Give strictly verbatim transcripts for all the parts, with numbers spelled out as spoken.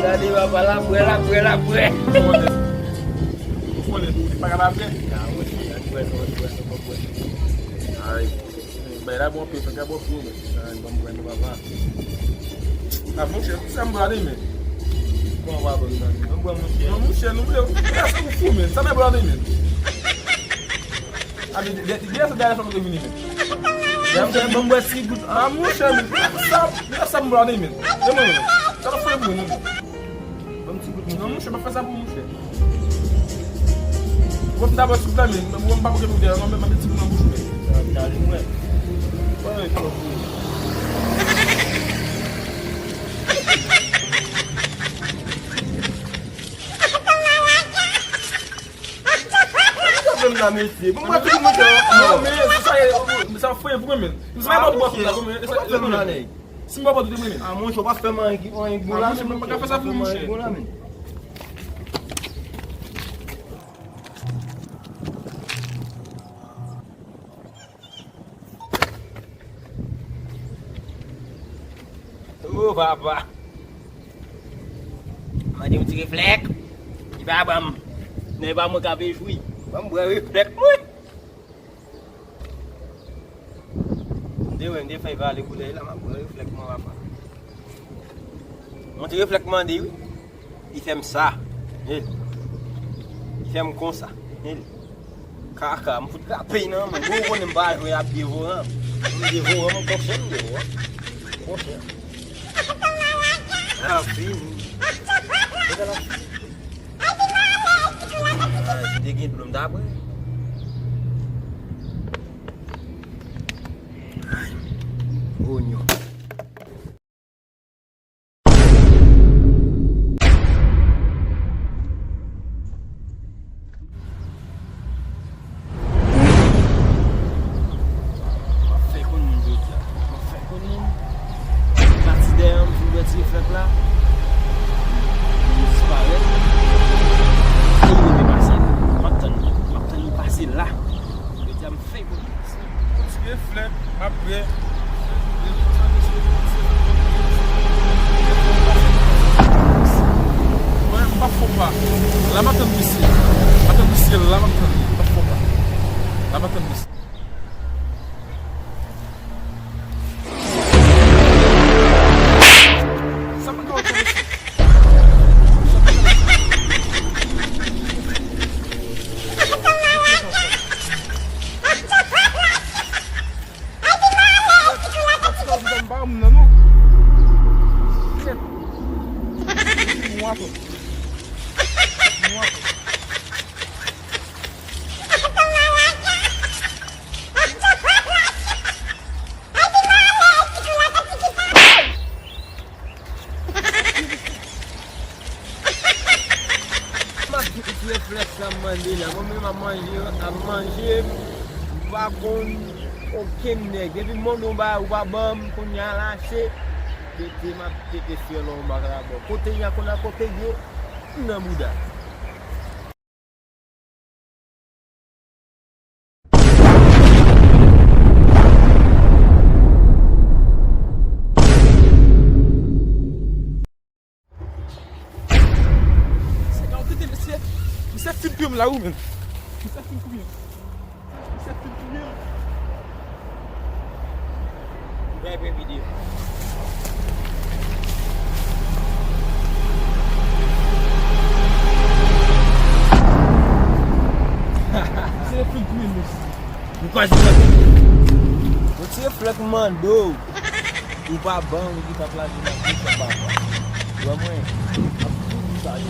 Gade papa, l ap bwè, l ap bwè, l ap bwè. Ou konnen tou, ou konnen tou, li pa ka pa bwè. Ah, wi, ann bwè, ann bwè, ann bwè, ann bwè. Ay, bay la bon anpil, fè gade bon pou ou, men. Ay, ban m bwè non, papa. Ah, monchè, sa m bwè la, men. Bon, w a bon, nan, nan, bwè, monchè. Non, monchè, nou vle, sa ou fou, men. Sa m bwè la, men. A, men, de, de, de, de, de, sa nou te vini, men. Ban m bwè ti gout. Ah, monchè, men. Sa, sa m bwè la, men. E mwen, men. Sa pa fè pou mwen, non. Ban m ti gout, non, monchè, pa fè sa pou mwen, monchè. Bon, m ta bwè ti gout la, men. Mwen, m pa pran gout la, non, men, m met ti gout nan bouch, men. Sa ap tale, mwen. Mwen, mwen, mwen. Ki pwoblèm la, mesye? Bon, mwen, tout moun fè. Non, men, se sa, sa fè pou mwen, men. Se pa bon, bon, la, men, se pa bon, la, nèg. Si m pa pran tout mwen, men. Ah, monchè, w pa fè m anyen ki, anyen ki bon la, men, monchè, pa ka fè sa pou mwen, monchè. Bon la, men. Oh, papa. Mande yon ti reflèk. Li pa ban m. Non, e pa mwen k ap jwi. Ban m bwè reflèk mwen. M te wè, m te fè vale koulè la, m ap bwè reflèk mwen, papa. Yon ti reflèk mande, wi. Li fè m sa. Li fè m konsa. Kaka, m fout rape nan men. Ou konnen m pa jwe ak devoran. M devoran, m konfyan, m devoran. Konfyan. Ah, fini. Gade la. Ah, si te gen dlo, m ta bwè. Onyon. M ap fè konn moun jodi a. M ap fè konn moun. Pati dèyè m fin bwè ti reflèk la. M disparèt. E yo te pase la. M ap tann, m ap tann yo pase la. Jodi a m fè konn moun. Ti reflèk, m ap bwè. Mwen, m p ap fon pa. La m ap tann misye. M ap tann misye, la m ap tann li. M p ap fon pa. La m ap tann misye. Sa pa ka otan mesye. M ap di pou ti reflèks sa m mande la. Mwen menm ap manje, ap manje, m pa konn okenn nèg. Depi m mande w bagay, ou pa ban m, kounye a lache. Pete, m ap pete fyèl ou m pa ka ba w. Kote y a konn a kote ye, m nan bouda. Mesye, mesye fin touye m la wi, men. Mesye fin touye m. Mesye fin touye m. Vè vre videyo. Se le plus gris, mesye. Ou kwaze mwen. Ou ti reflèk mande w. Ou pa ban m, ou ki t ap lage nan bouch an papa. Wè mwen, m ap tou di sa yo.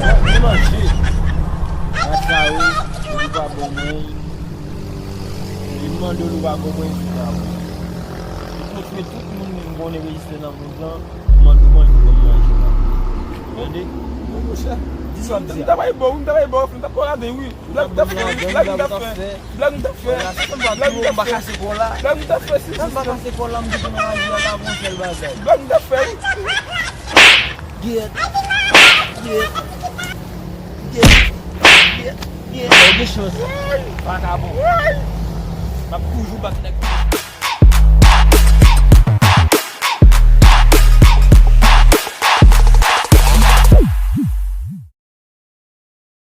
Mwen manje. Mwen sa yo, ou pa ban mwen. Li mande w, ou pa ban mwen, ou pa ban mwen. Li kontinye tout moun, m konnen reziste nan mond lan. Mande w manje, ban m manje. Tande? Bon, monchè. Di sa m di a. M ta bay bò, m ta bay bò, m ta pran ladan wi. Blag m ta fè, blag m ta fè. Blag m ta fè. Blag m ta fè. Blag m ta fè, si. Blag m ta fè, wi. Get. Get. Get. Get. Get. Get. Get. Get. Get. Get. Get. M ap toujou bat nèg.